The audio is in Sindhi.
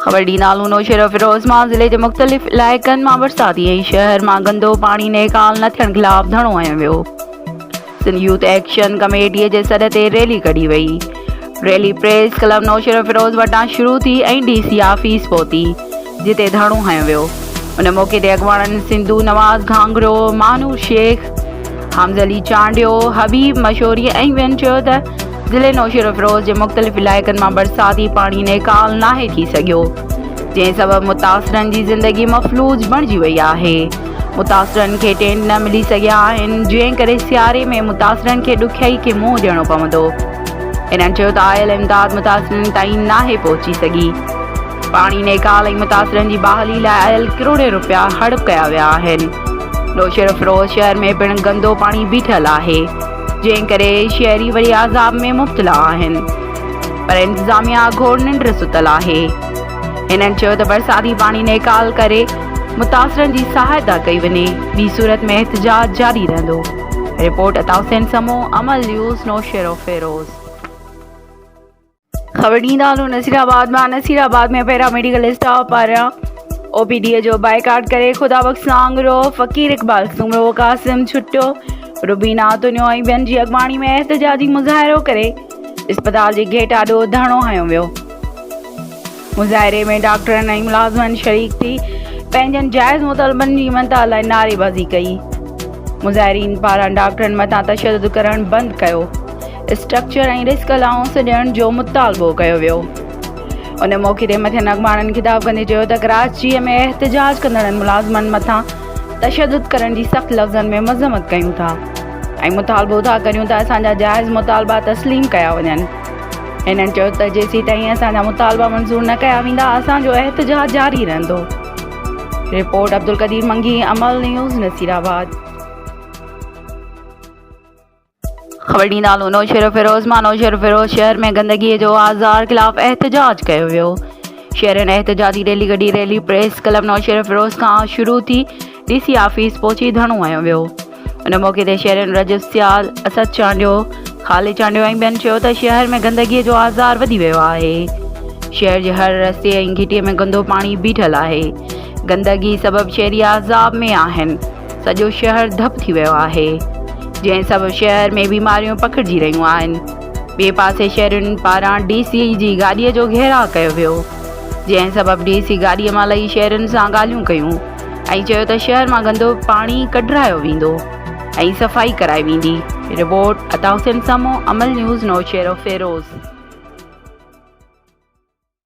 خبر ڏيندا هلون نوشهروفيروز مان ضلعي جي مختلف علائقن مان برساتي ۽ شهر مان گندو پاڻي نيڪال نه ٿيڻ خلاف ڌرڻو هنيو ويو. سنڌ يوٿ ايڪشن ڪميٽي جي سڏ تي ريلي ڪڍي وئي. ريلي پريس ڪلب نوشهروفيروز وٽان شروع ٿي ۽ ڊي سي آفيس پهتي جتي ڌرڻو هنيو ويو. ان موقعي تي اڳواڻن سنڌو نواز گهانگهرو، ماهنور شيخ، حامز علي چانڊيو، حبيب مشوري ۽ ٻين چيو ته ضلعي نوشهروفيروز جي مختلف علائقن مان برساتي پاڻي نيڪال ناهي ٿي سگهيو، جنهن سبب متاثرن جي زندگي مفلوج بڻجي وئي آهي، متاثرن کي ٽينٽ نه ملي سگهيا آهن، جنهن ڪري سياري ۾ متاثرن کي ڏکيائي کي منهن ڏيڻو پوندو. هنن چيو ته آيل امداد متاثرن تائين ناهي پهچي سگهي. پاڻي نيڪال ۽ متاثرن جي بحالي لاء آيل ڪروڙين روپيا هڙپ ڪيا ويا آهن. نوشهروفيروز شهر ۾ پڻ گندو پاڻي بيٺل آهي، جنهن ڪري شهري وڏي عذاب ۾ مبتلا آهن، پر انتظاميا گهور ننڊ ستل آهي. هنن چيو ته برساتي پاڻي نيڪال ڪري متاثرن جي سهائتا ڪئي وڃي، ٻي صورت ۾ احتجاج جاري رهندو. رپورٽ عطا حسين سمون، امل نيوز، نوشهروفيروز. خبر ڏيندا هلون نصير آباد مان نصير آباد ۾ پيرا ميڊيڪل اسٽاف پاران او پي ڊي جو بائيڪاٽ ڪري خدا بخش سانگرو فقير اقبال سومرو قاسم ڇٽو روبينا تنيو ۽ ٻين جي اڳواڻي ۾ احتجاجي مظاهرو ڪري اسپتال جي گيٽ آڏو ڌرڻو هنيو ويو مظاهري ۾ ڊاڪٽرن ۽ ملازمن شريڪ ٿي پنهنجن جائز مطالبن جي مڃتا لاء نعريبازي ڪئي. مظاهرين پاران ڊاڪٽرن مٿان تشدد ڪرڻ بند ڪيو اسٽرڪچر ۽ رسڪ الائونس ڏيڻ جو مطالبو ڪيو ويو. ان موقعي تي مٿين اڳواڻن خطاب ڪندي چيو ته ڪراچي ۾ احتجاج ڪندڙن ملازمن مٿان تشدد ڪرڻ جي سخت لفظن ۾ مذمت ڪيون ٿا ۽ مطالبو ٿا ڪريون ته اسان جا جائز مطالبا تسليم ڪيا وڃن. هنن چيو ته جيسيتائين اسان جا مطالبا منظور نه ڪيا ويندا اسان جو احتجاج جاري رهندو. Report, Abdul Qadir Mangi, Amal news, Nasirabad. خبر ڏيندا هلون نوشهروفيروز مان نوشهروفيروز شهر ۾ گندگي جو آزار خلاف احتجاج ڪيو ويو شهرين احتجاجي ريلي ڪڍي ريلي پريس ڪلب نوشهروفيروز کان شروع ٿي ڊي سي آفيس پهچي ڌرڻو هنيو ويو ان موقعي تي شهرين رجب سيال، اسد چانڊيو، خالد چانڊيو ۽ ٻين چيو ته شهر ۾ گندگي جو آزار وڌي ويو آهي، شهر جي هر رستي ۽ گهٽي ۾ گندو پاڻي بيٺل آهي، گندگي سبب شهري عذاب ۾ آهن، سڄو شهر ڌپ ٿي ويو آهي، جنهن سبب شهر ۾ بيماريون پکڙجي رهيون آهن، ٻئي پاسي شهرين پاران ڊي سي جي گاڏي جو گهيراء ڪيو ويو، جنهن سبب ڊي سي گاڏي مان لهي شهرين سان ڳالهيون ڪيون. ۽ چيو ته شهر مان گندو پاڻي ڪڍرايو ويندو ۽ صفائي ڪرائي ويندي. رپورٽ، عطا حسين سمون، امل نيوز، نوشهروفيروز.